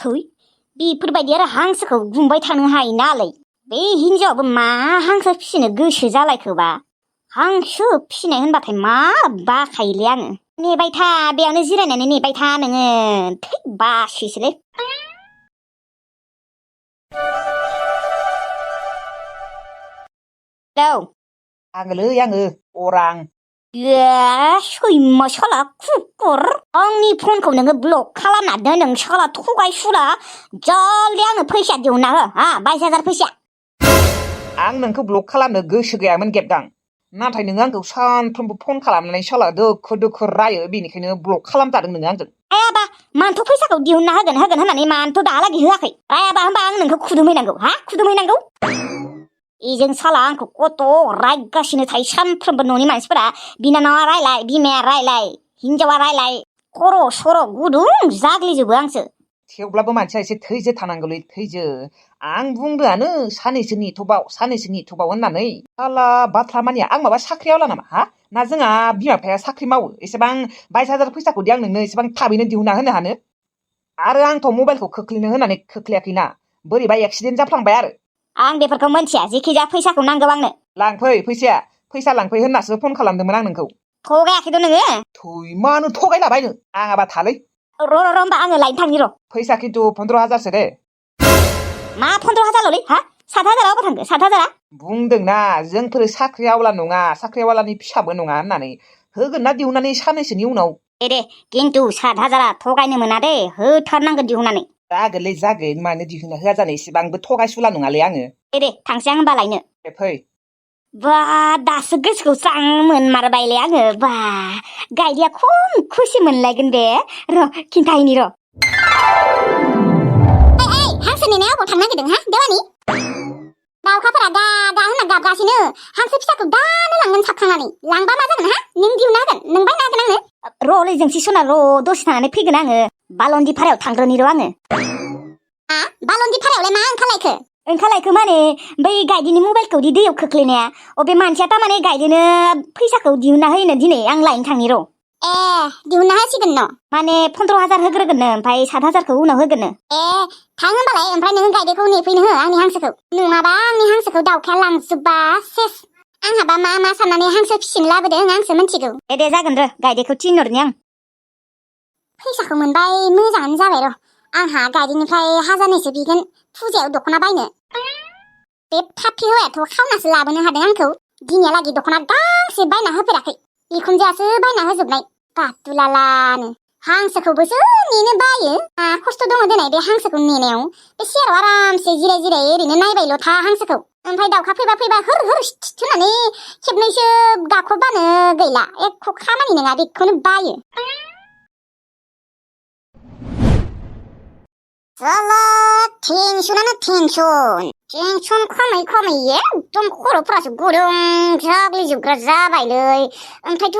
थै बेफोरबायदि आरो हांसोखौ गुंबाय थानो हायो नालाय बे हिनजावाबो मा हांसो फिसिनो गोसो जालायखोबा हांसो फिसिनाय होनबाथाय मा बाखायोलै आङो नेबाय था बेयावनो जिरायनानै नेबाय था नोङो थै बासैसोलै आङोलै आङो अरां सैमा साला कुकुर आंनि फनखौ नोङो ब्लक खालामना दोन नों साला थगायसुला जल्दि आंनो फैसा दिहुनना हो 22,000 फैसा आं नोंखौ ब्लक खालामनो गोसो गैयामोन गेबदां नाथाय नोङो आंखौ सानफ्रोमबो फन खालामनानै साला दोखो दोखो रायो बेनिखायनो ब्लक खालामजादों नोङो आंजों रायाबा मानोथ' फैसाखौ दिहुनना होगोन होननानै मानोथ' दाहालागै होआखै रायाबा होनबा आं नोंखौ खुदुमहैनांगौ खुदुमहैनांगौ इजों साला आंखौ कत' रायगासिनो थायो सानफ्रोमबो न'नि मानसिफोरा बिनानावा रायलाय बिमाया रायलाय हिनजावा रायलाय खर' सर' गुदुं जाग्लिजोबो आंसो थेवब्लाबो मानसिया एसे धैर्य थानांगौलै धैर्य आं बुंदोंआनो सानैसो नेथ'बाव होननानै साला बाथ्रा मानिया आं माबा साख्रियावला नामा ना जोंहा बिमा बिफाया साख्रि मावो एसेबां 22,000 फैसाखौदि आं नोंनो एसेबां थाबैनो दिहुनना होनो हानो आरो आंथ' मबाइलखौ खोख्लैनो होननानै खोख्लैयाखैना बोरैबा एक्सिडेन्ट जाफ्लांबाय आरो आं बेफोरखौ मोनथिया जेखिजाया फैसाखौ नांगौ आंनो लांफै फैसा लांफै होननासो फन खालामदोंमोन आं नोंखौ थगायाखैथ' नोङो थै मानो थगायलाबायनो आङाबा थालै र' होमबा आङो लायनो थांनि र' फैसा खिन्थु 15,000सो दे मा 15,000ल'लै 7,000 अबाव थांखो 7,000 बुंदोंना जोंफोर साख्रि आवला नङा साख्रि आवलानि फिसाबो नङा होननानै होगोन ना दिहुननानै साननैसोनि उनाव दे खिन्थु 7,000 थगायनो मोना दे होथारनांगोन दिहुननानै जागोन मानो दिहुनना होआ जानो एसेबांबो थगायसुला नङालै आङो दे थांसै आं होनबा लायनो फै बा दासो गोसोखौ स्रां मोनमारबायलै आङो बा गायदेया खम खुसि मोनलायगोन बे र' खिन्थाहैनि र' हांसो नेनाया अबाव थांनो नागिरदों देवानि दाउखाफोरा दा होनना गाबगासिनो हांसो फिसाखौ दानो लांगोन साबखांनानै लांबा मा जागोन नों दिहुनना होगोन नों बायना होगोन आंनो र'लै जोंसि सना र' दसे थानानै फैगोन आङो बालन्दि फारायाव थांग्रोनि र' आङो बालन्दि फारायावलाय मा ओंखारलायखो माने बै गायदेनि मबाइलखौ दैयाव खोख्लैनाया बे मानसिया थारमाने गायदेनो फैसाखौ दिहुनना होयोनो दिनै आं लायनो थांनि र' दिहुनना होसिगोन न' माने 15,000 होग्रोगोननो ओमफ्राय 7,000खौ उनाव होगोननो थां होनबालाय ओमफ्राय नों गायदेखौ नेफैनो हो आंनि हांसोखौ नङाबा आंनि हांसोखौ दाउखाया लांजोबबा सेस आंहाबा मा साननानै हांसो फिसिनो लाबोदों आंसो मिथिगौ दे जागोन र' गायदेखौ थिनहरनि आं फैसाखौ मोनबाय मोजाङानो जाबाय र' आंहा गायदेनिफ्राय 1,000सो बिगोन फुजायाव दख'ना बायनो बे फाफि हौवायाथ' खावनासो लाबोनो हादों आंखौ दिनैहालागै दख'ना गांसे बायना होफेराखै बिखुनजोआसो बायना होजोबनाय बाथुलालानो हांसोखौबोसो नेनो बायो खस्थ' दङ दिनै बे हांसोखौ नेनायाव बे सियाराव आरामसे जिराय ओरैनो नायबायल' था हांसोखौ ओमफ्राय दाउखा फैबा होर होननानै खेबनैसो गाखोबानो गैला एख' खामानि नङा बेखौनो बायो साला टेनसनानो टेनसन खमै एकदम खर'फोरासो गुदुं जाग्लिजोबग्रा जाबायलै ओमफ्रायथ'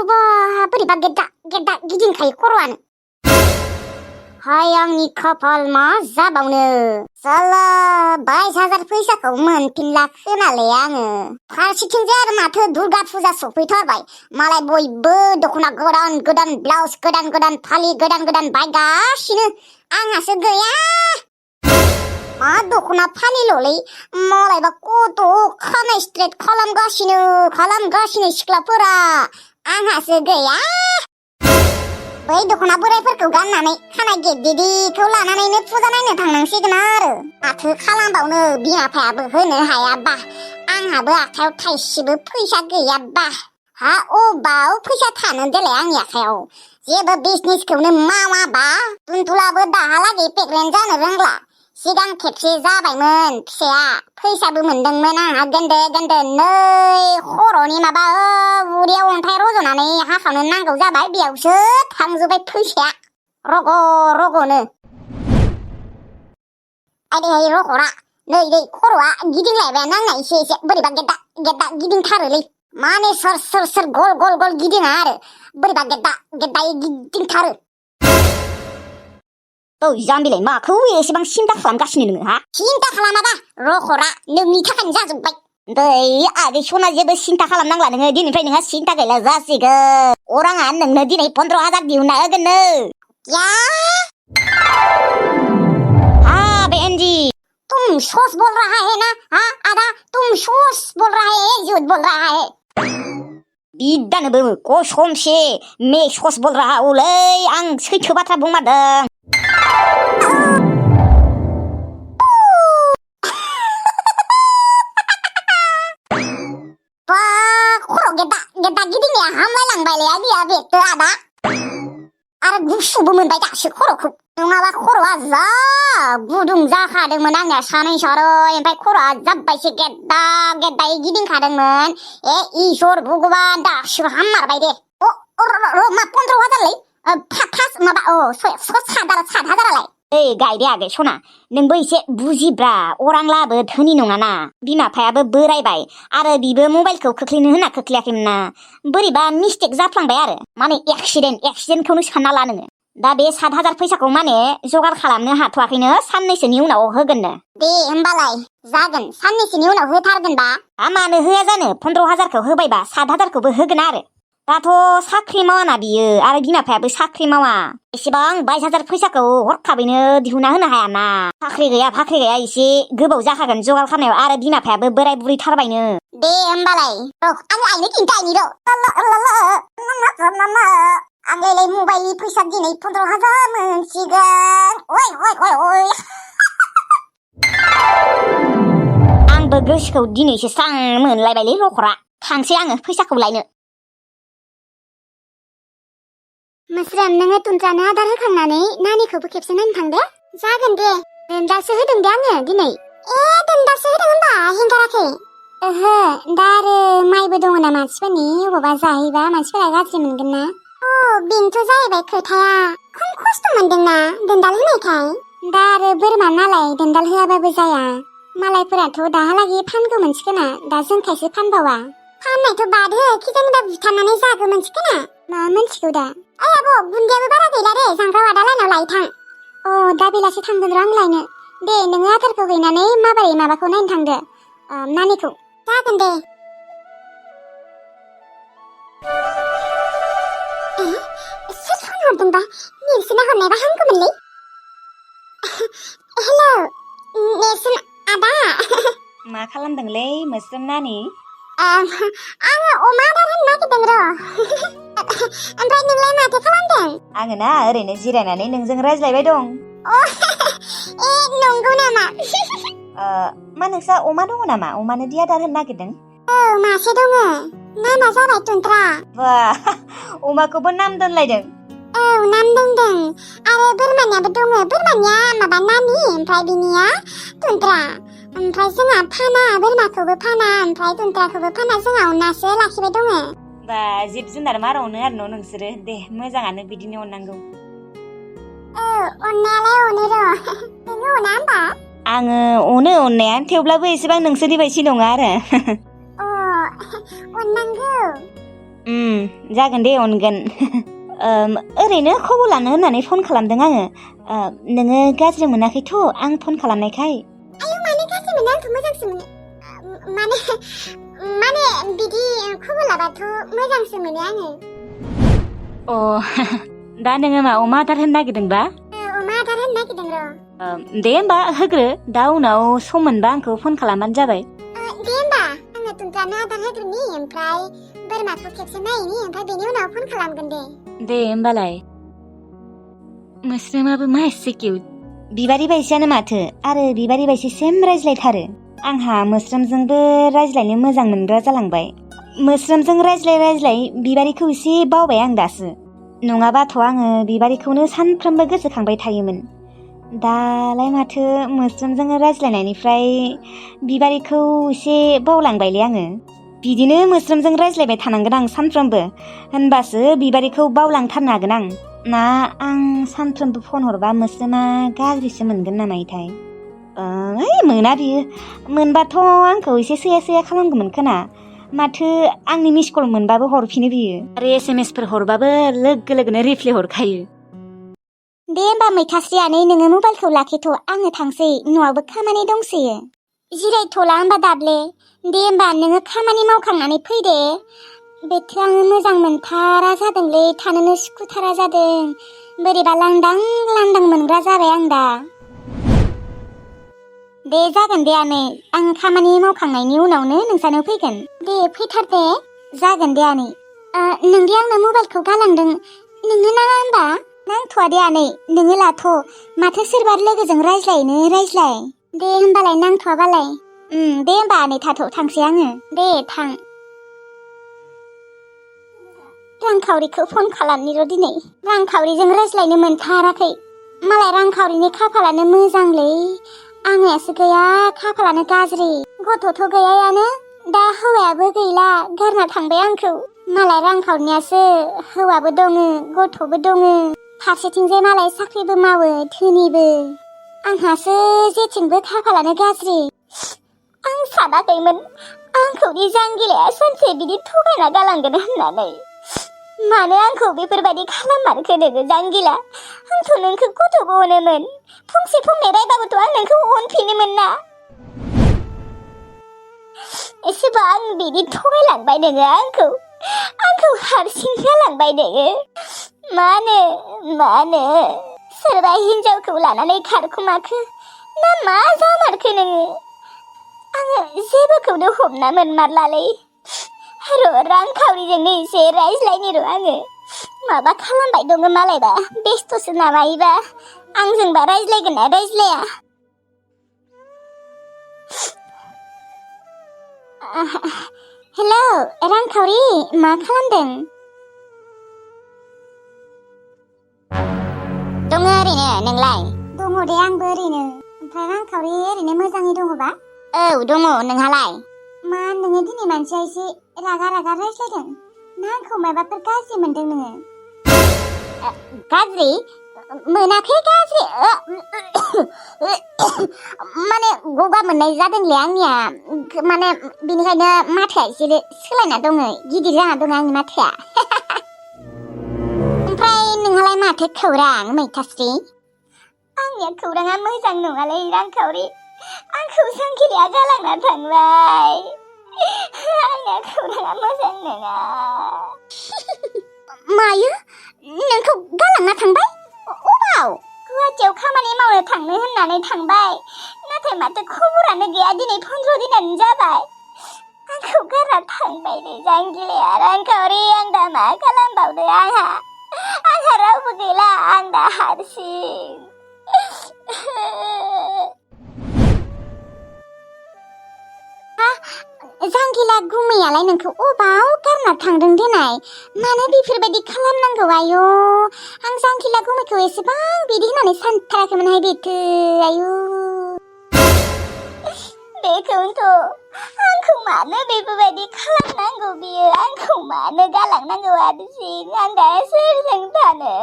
बोरैबा गेद्दा गिदिंखायो खर'आनो हाय आंनि खाफाल मा जाबावनो साला 22,000 फैसाखौ मोनफिनला खोनालै आङो फारसेथिंजाय आरो माथो दुर्गा फुजा सफैथारबाय मालाय बयबो दख'ना गोदान ब्लाउस गोदान फालि गोदान बायगासिनो आंहासो गैया मा दख'ना फालिल'लै मालायबा कत' खानाय स्ट्रेट खालामगासिनो सिख्लाफोरा आंहासो गैया बै दख'ना बोरायफोरखौ गाननानै खानाय गेद्देदिखौ लानानैनो फुजा नायनो थांनांसिगोन आरो माथो खालामबावनो बिमा बिफायाबो होनो हायाबा आंहाबो आखायाव थाइसेबो फैसा गैयाबा अबाव फैसा थानो देलाय आंनि आखायाव जेबो बिजनेसखौनो मावाबा दुनदुलाबो दाहालागै प्रेगनेन्ट जानो रोंला सिगां खेबसे जाबायमोन फिसाया फैसाबो मोनदोंमोन आंहा गोन्दो नै खर'नि माबा उदैयाव अन्थाइ रज'नानै हाखावनो नांगौ जाबाय बेयावसो थांजोब्बाय फैसाया रग'नो आइदै रग'रा नै खर'आ गिदिंलायबायानो आंना एसे बोरैबा गेद्दा गिदिंथारोलै माने सोर गल गिदिङा आरो बोरैबा गेद्दायै गिदिंथारो जाम्बिलाय माखौ एसेबां सिन्था खालामगासिनो नोङो सिन्था खालामाबा रख'रा नोंनि थाखायनो जाजोब्बाय आदै सना जेबो सिन्था खालामनांला नोङो दिनैनिफ्राय नोंहा सिन्था गैला जासिगोन अराङा नोंनो दिनै 15,000 दिहुनना होगोननो तुम सोच बोल रहा है ना हाँ आदा तुम सोच बोल रहा है झूठ बोल रहा है बिदानोबो कसमसे मे सस बोल रहा हौलै आं सैथो बाथ्रा बुंमारदों बा खर' गेदा गिदिंनाया हामलायलांबायलै बिया बेखो आदा आरो गुसुबो मोनबाय दासो खर'खौ नङाबा खर'आ जा गुदुं जाखादोंमोन आंनिया सानैसोरो ओमफ्राय खर'आ जाब्बायसो गेद्दायै गिदिंखादोंमोन इसोर भगबान दासो हाममारबाय दे मा 15,000लै फास माबा 7,000आलाय ओइ गायदे आगै सना नोंबो एसे बुजिब्रा अरांलाबो धोनि नङाना बिमा बिफायाबो बोरायबाय आरो बिबो मबाइलखौ खोख्लैनो होनना खोख्लैयाखैमोन ना बोरैबा मिस्टेक जाफ्लांबाय आरो माने एक्सिडेन्टखौनो सानना ला नोङो दा बे 7,000 फैसाखौ माने जगार खालामनो हाथ'वाखैनो साननैसोनि उनाव होगोननो दे होमबालाय जागोन साननैसोनि उनाव होथारगोनबा मानो होआ जानो 15,000खौ होबायबा 7,000खौबो होगोन आरो दाथ' साख्रि मावाना बियो आरो बिमा बिफायाबो साख्रि मावा एसेबां 22,000 फैसाखौ हरखाबैनो दिहुनना होनो हायाना साख्रि गैया एसे गोबाव जाखागोन जगार खालामनायाव आरो बिमा बिफायाबो बोराय बुरै थारबायनो दे होमबालाय आं आइनो खिन्थायनि र' आंलाय मबाइलनि फैसा दिनै 15,000 मोनसिगोन ओइ आंबो गोसोखौ दिनैसो स्रां मोनलायबायलै रखरा थांसै आङो फैसाखौ लायनो मोस्रोम नोङो तुनत्रानो आदार होखांनानै नानिखौबो खेबसे नायनो थांदे जागोन दे दोनदालसो होदों दे आङो दिनै दोनदालसो होदों होनबा हेंगाराखै ओहो दा आरो माइबो दङ ना मानसिफोरनि अबावबा जाहैबा मानसिफोरा गाज्रि मोनगोन ना बेनोथ' जाहैबाय खोथाया खम खस्थ' मोनदोंना दोनदाल होनायखाय दा आरो बोरमा नालाय दोनदाल होआबाबो जाया मालायफोराथ' दाहालागै फानगौमोनसै खोना दा जोंखायसो फानबावा फाननायथ' बाद हो खिजानिबा बुथारनानै जागौमोनसै मा मोनथिगौ दा ओइ आब' गुन्दैयाबो बारा गैला दे जांग्रा वादा लाइनाव लाय थां दा बेलासि थांगोन र' आं लायनो दे नोङो आदारखौ हैनानै माबोरै माबाखौ नायनो थांदो नानिखौ जागोन दे सोर फन हरदोंबा नेर्सोना हरनायबा हामगौमोनलै हेलौ नेर्सोन आदा मा खालामदोंलै मोस्रोम नानि आङो अमा आदार होनो नागिरदों र' ओमफ्राय नोंलाय माथो खालामदों आङो ना ओरैनो जिरायनानै नोंजों रायज्लायबाय दं नंगौ नामा मा नोंसा अमा दङ नामा अमानो दि आदार होनो नागिरदों मासे दङ नामा जाबाय तुनत्रा बा अमाखौबो नाम दोनलायदों नाम दोनदों आरो बोरमानियाबो दङ बोरमानिया माबा नानि ओमफ्राय बिनिया तुनत्रा ओमफ्राय जोंहा फाना बोरमाखौबो फाना ओमफ्राय तुनत्राखौबो फाना जोंहा अननासो लाखिबाय दङ बा जिब जुनार मार अनो आरो न' नोंसोरो दे मोजाङानो बिदिनो अननांगौ अननायालाय अनो र' नोङो अना होमबा आङो अनो अननाया थेवब्लाबो एसेबां नोंसोरनि बायदि नङा आरो अननांगौ जागोन दे अनगोन ओरैनो खबर लानो होननानै फन खालामदों आङो नोङो गाज्रि मोनाखैथ' आं फन खालामनायखाय आयौ माने गाज्रि मोना आंथ' मोजांसो मोनो माने बिदि खबर लाबाथ' मोजांसो मोनो आङो दा नोङो मा अमा आदार होनो नागिरदोंबा अमा आदार होनो नागिरदों र' दे होमबा होग्रो दा उनाव सम मोनबा आंखौ फन खालामबानो जाबाय दे होमबा आङो तुनत्रानो आदार होग्रोनि ओमफ्राय बोरमाखौ खेबसे नायनि ओमफ्राय बेनि उनाव फन खालामगोन दे होमबालाय मोस्रोमाबो मा एसे किउट बिबारि बायदियानो माथो आरो बिबारि बायदि सेम रायज्लायथारो आंहा मोस्रोमजोंबो रायज्लायनो मोजां मोनग्रा जालांबाय मोस्रोमजों रायज्लाय बिबारिखौ एसे बावबाय आं दासो नङाबाथ' आङो बिबारिखौनो सानफ्रोमबो गोसोखांबाय थायोमोन दालाय माथो मोस्रोमजों रायज्लायनायनिफ्राय बिबारिखौ एसे बावलांबायलै आङो बिदिनो मोस्रोमजों रायज्लायबाय थानांगोन आं सानफ्रोमबो होनबासो बिबारिखौ बावलांथारनो हागोन आं ना आं सानफ्रोमबो फन हरबा मोस्रोमा गाज्रिसो मोनगोन नामायथाय मोना बियो मोनबाथ' आंखौ एसे सैया खालामगौमोन खोना माथो आंनि मिस कल मोनबाबो हरफिनो बियो आरो SMS फोर हरबाबो लोगो लोगोनो रिप्लाय हरखायो दे होमबा मैथास्रि आनै नोङो मबाइलखौ लाखिथ' आङो थांसै न'आवबो खामानि दंसोयो जिरायथ'ला होमबा दाब्ले दे होमबा नोङो खामानि मावखांनानै फैदे बेथ' आङो मोजां मोनथारा जादोंलै थानोनो सुखुथारा जादों बोरैबा लांदां मोनग्रा जाबाय आं दा दे जागोन दे आनै आं खामानि मावखांनायनि उनावनो नोंसानाव फैगोन दे फैथार दे जागोन दे आनै नोंदि आंनो मबाइलखौ गालांदों नोंनो नाङा होनबा नांथ'आ दे आनै नोङो लाथ' माथो सोरबा लोगोजों रायज्लायनो रायज्लाय दे होमबालाय नांथ'आबालाय दे होमबा आनै थांसै आङो दे थां रांखावरिखौ फन खालामनिर' दिनै रांखावरिजों रायज्लायनो मोनथाराखै मालाय रांखावरिनि खाफालानो मोजांलै आंनियासो गैया खाफालानो गाज्रि गथ'थ' गैयायानो दा हौवायाबो गैला गारना थांबाय आंखौ मालाय रांखावरिनियासो हौवाबो दङ गथ'बो दङ फारसेथिंजाय मालाय साख्रिबो मावो धोनिबो आंहासो जेथिंबो खाफालानो गाज्रि आं सानाखैमोन आंखौदि जांगिलाया सानसे बिदि थगायना गालांगोन होननानै मानो आंखौ बेफोरबायदि खालाममारखो नोङो जांगिला आंथ' नोंखौ गथ'बो अनोमोन फंसे फंनै रायबाबोथ' आं नोंखौ अनफिनोमोन ना एसेबां आं बिदि थगायलांबाय नोङो आंखौ हारसिं गालांबाय नोङो मानो सोरबा हिनजावखौ लानानै खारखुमाखो ना मा जामारखो नोङो आङो जेबोखौनो हमना मोनमारलालै र' रांखावरिजोंनो एसे रायज्लायनि र' आङो माबा खालामबाय दङ मालायबा बेस्थ'सो नामायोबा आंजोंबा रायज्लायगोन ना रायज्लाया हेलौ रांखावरि मा खालामदों दङ ओरैनो नोंलाय दङ दे आंबो ओरैनो ओमफ्राय रांखावरि ओरैनो मोजाङै दङबा औ दङ नोंहालाय मा नोङो दिनै मानसिया एसे रागा रायज्लायदों ना आंखौ माबाफोर गाज्रि मोनदों नोङो गाज्रि मोनाखै गाज्रि माने गगा मोननाय जादोंलै आंनिया माने बिनिखायनो माथोआ एसे सोलायना दङ गिदिर जाना दङ आंनि माथोआ ओमफ्राय नोंहालाय माथो खौरां मैथास्रि आंनिया खौराङा मोजां नङालै रांखावरि आंखौ जांगिलाया गालांना थांबाय आंनिया खौराङा मोजां नङा मायो नोंखौ गालांना थांबाय अबाव गुवाहाटियाव खामानि मावनो थांनो होननानै थांबाय नाथाय माथो खबरानो गैया दिनै 15 दिनानो जाबाय आंखौ गारना थांबायलै जांगिलाया रांखावरि आं दा मा खालामबावनो आंहा रावबो गैला आं दा हारसिं जांगिला गुमैयालाय नोंखौ अबाव गारना थांदों देनाय मानो बेफोरबायदि खालामनांगौ आयु आं जांगिला गुमैखौ एसेबां बिदि होननानै सानथाराखैमोनहाय बेथो आयु बेखौनोथ' आंखौ मानो बेफोरबायदि खालामनांगौ बियो आंखौ मानो गालांनांगौ हारसिं आं दा सोरजों थानो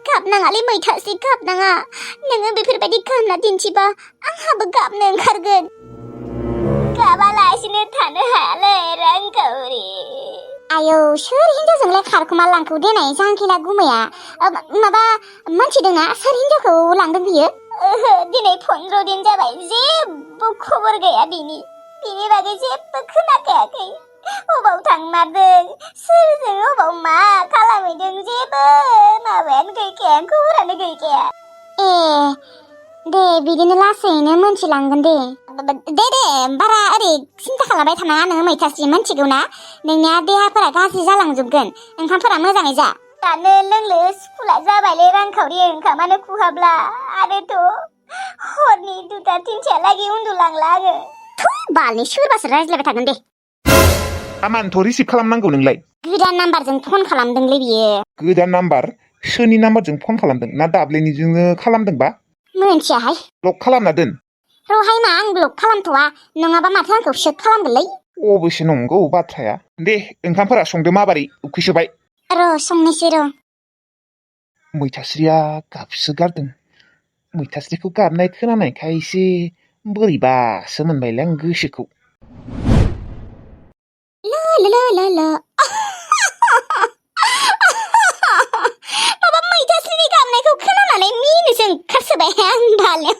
गाबनाङालै मैथास्रि गाबनाङा नोङो बेफोरबायदि गाबना दिन्थिबा आंहाबो गाबनो ओंखारगोन गाबालासिनो थानो हायालै रांखावरि आयौ सोर हिनजावजोंलाय खारखुमा लांखौ देनाय जांगिला गुमैया माबा मोनथिदोंना सोर हिनजावखौ लांदों बियो दिनै 15 दिन जाबाय जेबो खबर गैया बिनि बागै जेबो खोनाखायाखै अबाव थांमारदों सोरजों अबाव मा खालामहैदों जेबो माबायानो गैखाया खबरानो गैखाया दे बिदिनो लासैनो मोनथिलांगोन दे बारा ओरै सिन्था खालामबाय थानाङा नोङो मैथास्रि मोनथिगौ ना नोंनिया देहाफोरा गाज्रि जालांजोबगोन ओंखामफोरा मोजाङै जा जानो लोंनो स्कुला जाबायलै रांखावरि ओंखामानो खुहाब्ला आरोथ' हरनि 2-3 उन्दुलांला आङो बालनि सोरबासो रायज्लायबाय थागोन दे आमानथ' रिसिभ खालामनांगौ नोंलाय गोदान नाम्बारजों फन खालामदोंलै बियो गोदान नाम्बार सोरनि नाम्बारजों फन खालामदों ना दाब्लेनिजोंनो खालामदोंबा मोनथियाहाय ब्लक खालामना दोन रहाय मा आं ब्लक खालामथ'वा नङाबा माथो आंखौ सेक खालामगोनलै अबेसे नंगौ बाथ्राया दे ओंखामफोरा संदो माबारै उखैसोबाय र' संनोसै र' मैथास्रिया गाबसो गारदों मैथास्रिखौ गाबनाय खोनानायखाय एसे बोरैबासो मोनबायलै आं गोसोखौ माबा मैथास्रिनि गाबनायखौ खोनानानै मिनिनोसो ओंखारसोबाय आं बालायाव